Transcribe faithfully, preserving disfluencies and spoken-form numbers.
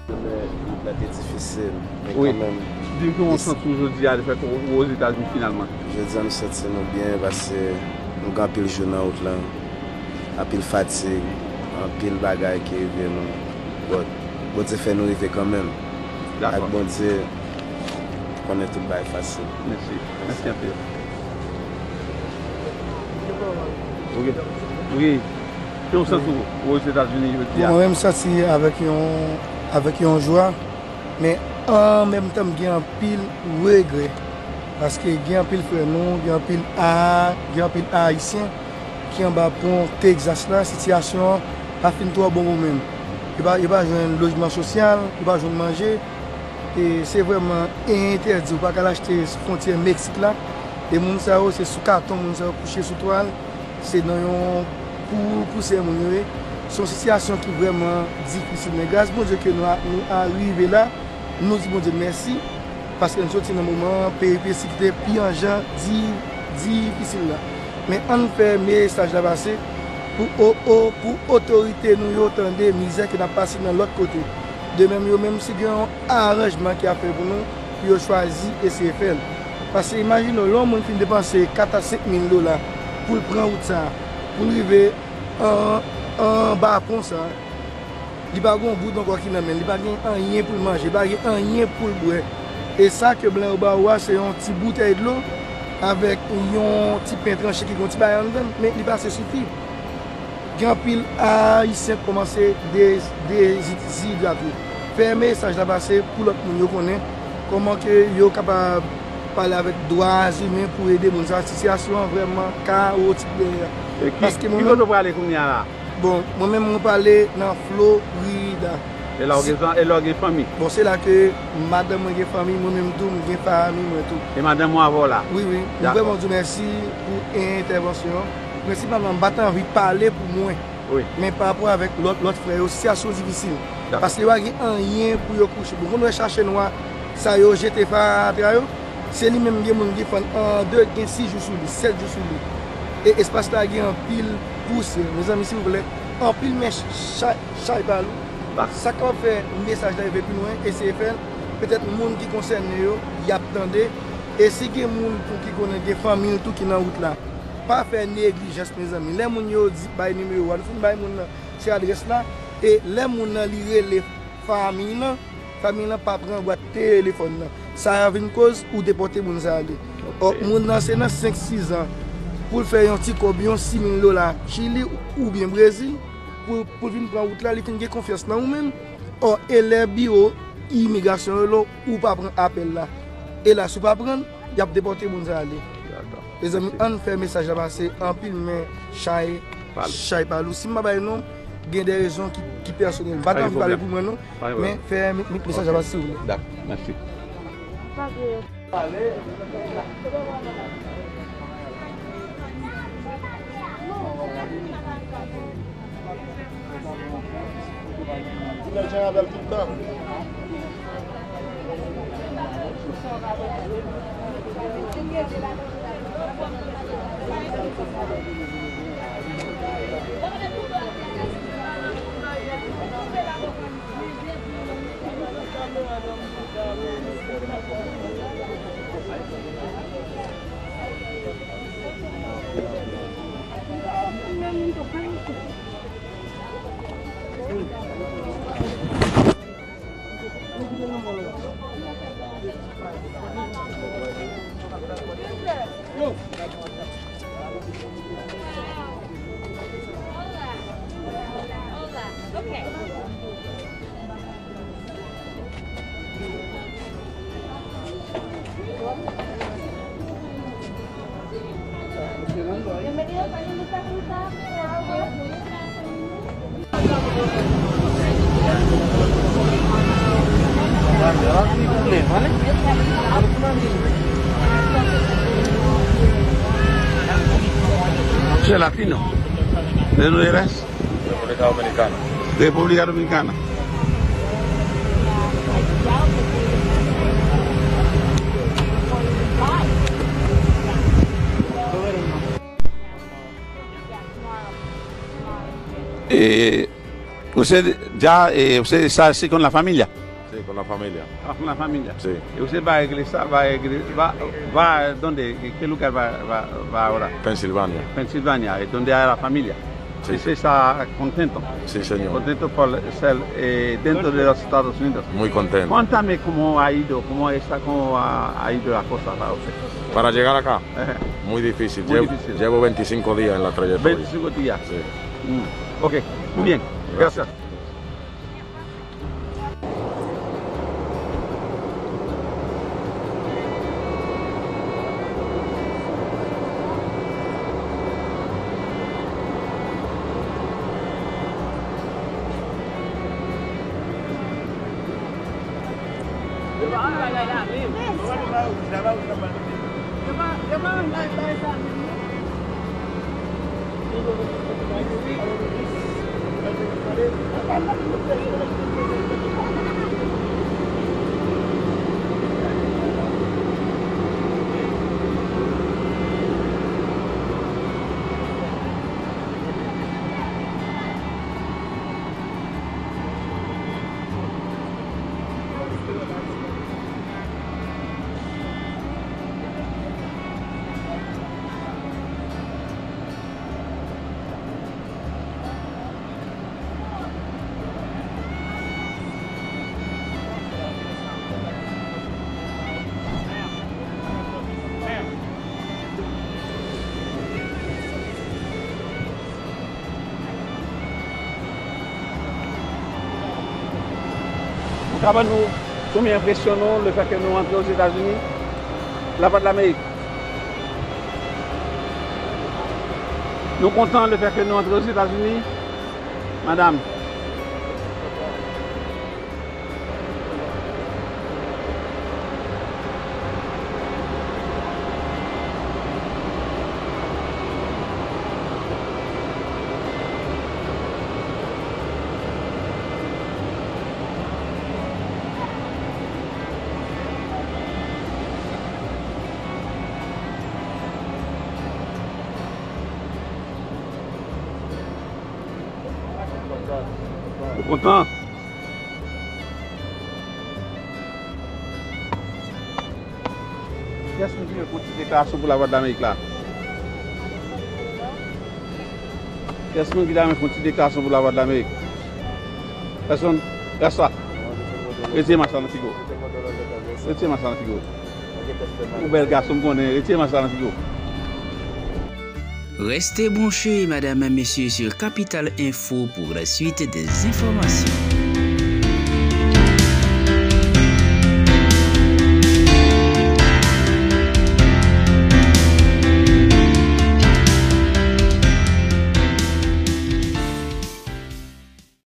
Lè wout la te difisil, men kanmenm. Di m kòman w santi w jodi a, lefètke w, w Ozetazini finalman? Jodi a, m santi nou byen, paske nou gen anpil jou nan wout lan, anpil fatig, anpil bagay ki rive nou. But, Bondye fè nou rive kanmenm. Ak Bondye, ou konnen tout bagay fasil. Mèsi. Mèsi anpil. Wi. Wi. Kòman w santi w Ozetazini jodi a? Bon, mwen menm, m santi avèk yon, avèk yon jwa, men an menm tan, m gen anpil regrè. Paske gen anpil frè nou, gen anpil A A, gen anpil Ayisyen ki anba pon Texas la, sitiyasyon an pa fin twò bon pou menm. Yo pa, yo pa jwenn lojman sosyal, yo pa jwenn manje. E se vrèman entèdi, ou pa ka al achte sou fwontyè Meksik la. E moun sa yo, se sou katon moun sa yo kouche sou twal. Se nan yon pou, pousyè moun yo ye. Se yon sitiyasyon ki vrèman difisil. Men gras Bondye ke nou a, nou a rive la, nou di Bondye mèsi. Paske n soti nan moman peripesi ki te pi an jan di, difisil la. Men ann fè mesaj la pase pou o, o, pou otorite nou yo tande mizè ke n ap pase nan lòt kote. De menm, yo menm, si gen yon aranjman ki ap fè pou nou, pou yo chwazi eseye fè l. Paske imajine w, lè yon moun fin depanse kat a senk mil dola pou l pran wout sa a, pou l rive an, anba pon sa a, li pa gen yon goud ankò ki nan men l, li pa gen anyen pou l manje, li pa gen anyen pou l bwè. E sa ke blan yo ba ou a, se yon ti boutèy dlo avèk yon ti pen tranche ki gen yon ti bagay anndan l, men li pa se sifi. Gen anpil Ayisyen k kòmanse de, dezidrate. Fè mesaj la pase pou lòt moun yo konnen kòman ke yo kapab pale avèk dwa imen pou ede moun sa. Sitiyasyon an vrèman kawotik dèyè a. E ki, ki kote w prale kounye a la? Bon, mwen menm, mwen prale nan Florida. E la w gen zan-, e la w gen fanmi? Bon, se la ke madanm mwen gen fanmi, mwen menm tou, mwen gen fanmi mwen tou. E madanm ou avè w la? Wi, wi. Mwen vrèman di w mèsi pou entèvansyon an. Prensipalman, m pa t anvi pale pou mwen. Wi. Men pa rapò avèk lòt, lòt frè yo, sitiyasyon difisil. Dakò. Paske yo pa gen anyen pou yo kouche. Bon, konn wè chache nwa sa yo jete fatra yo, se li menm gen moun ki fann an de, gen sis jou sou li, sèt jou sou li. E espas la gen anpil pousyè. Mezanmi, silvouplè, anpil men chay, chay pa lou. Sa k ap fè mesaj la rive pi lwen, eseye fè l. Petèt moun ki konsène yo, y ap tande. E si gen moun tou ki konnen gen fanmi l tou ki nan wout la, pa fè neglijans, mezanmi. Lè moun yo di, bay nimewo a, nou fin bay moun nan se adrès la. E lè moun nan li rele fanmi l lan, fanmi l lan pa pran bwat telefòn nan. Sa a vin koz ou depòte moun sa a ale. Ò, moun nan se nan senk, sis an pou l fè yon ti kòb, yon sis mil dola Chili oubyen Brezil, pou, pou l vin pran wout la, li fin gen konfyans nan ou menm. Ò, e lè biwo imigrasyon yo rele w, ou pa pran apèl la. E la, si w pa pran l, y ap depòte moun sa a ale. Dakò. Mezanmi, ann fè mesaj la pase, anpil men chay, chay pa lou. Si m pa bay non, gen de rezon ki, ki pèsonèl. M pa t anvi pale pou mwen non, men fè mesaj la pase silvouplè. Dakò, mèsi. Ti nèg jan avè l tout tan. Soy latino. ¿De dónde eres? República Dominicana. República Dominicana. Eh, Usted ya, eh, usted está así con la familia. Sí, con la familia. Ah, con la familia. Sí. Y usted va a iglesia, va a iglesia, va, va donde, ¿qué lugar va, va, va ahora? Pensilvania. Pensilvania, es donde hay la familia. Sí. Y usted está contento. Sí, señor. Contento por ser, eh, dentro de los Estados Unidos. Muy contento. Cuéntame cómo ha ido, cómo está, cómo ha, ha ido la cosa para usted. Para llegar acá, muy difícil. Muy difícil. Llevo veinticinco días en la trayectoria. Veinticinco días. Sí. Mm. Ok, muy bien. Gracias. Nou ka ban nou, sou men enpresyon nou, lefètke nou antre Ozetazini, Lavwadlamerik. Nou kontan lefètke nou antre Ozetazini, madanm. Ou kontan? Kiyès moun ki vle fè yon ti deklarasyon pou Lavwadlamerik la? Kiyès moun ki ta renmen fè yon ti deklarasyon pou Lavwadlamerik? Pèsonn? Rès la. Retire mask la nan figo. Retire mask la nan figo. Ou bèl gason, m konnen. Retire mask la nan figo. Restez branchés, mesdames et messieurs, sur Capital Info pour la suite des informations.